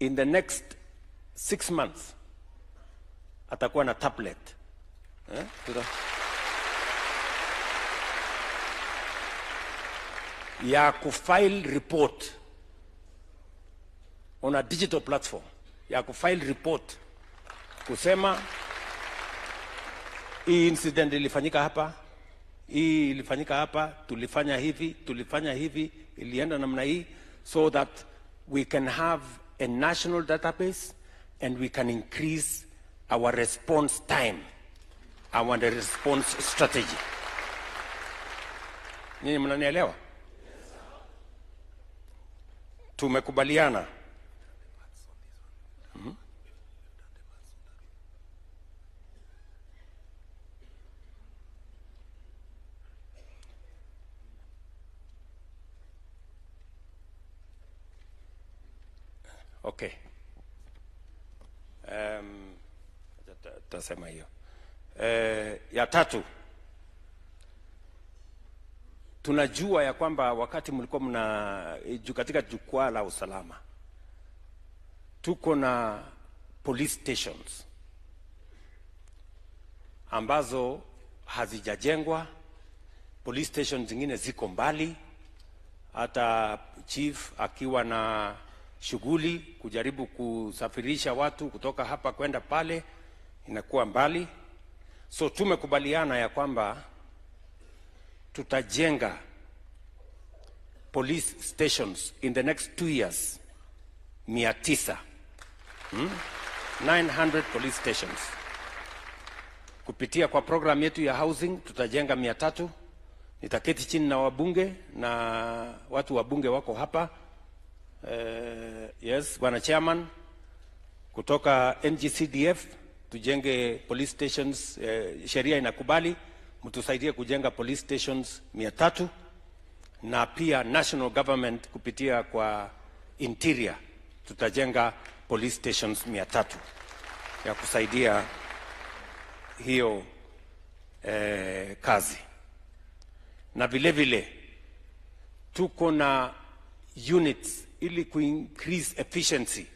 In the next 6 months atakuwa na tablet. Ya kufile report on a digital platform, ya kufile report kusema hii incident ilifanyika hapa, hii ilifanyika hapa, tulifanya hivi, ilienda namna hii, so that we can have a national database and we can increase our response time, our response strategy. Nyinyi mnanielewa? Tumekubaliana. Okay. Tasema hiyo. Ya tatu, tunajua ya kwamba wakati mlikuwa mna katika jukwaa la usalama, tuko na police stations ambazo hazijajengwa. Police stations zingine ziko mbali, hata chief akiwa na shughuli kujaribu kusafirisha watu kutoka hapa kwenda pale inakuwa mbali. So tumekubaliana ya kwamba tutajenga police stations in the next 2 years 900. 900 police stations. Kupitia kwa program yetu ya housing tutajenga 300. Nitaketi chini na wabunge, na watu wabunge wako hapa. Yes, Bwana Chairman, kutoka NGCDF tujenge police stations. Sheria inakubali mtusaidie kujenga police stations 300, na pia national government kupitia kwa interior tutajenga police stations 300 ya kusaidia hiyo kazi. Na vile vile tuko na units ili ku increase efficiency.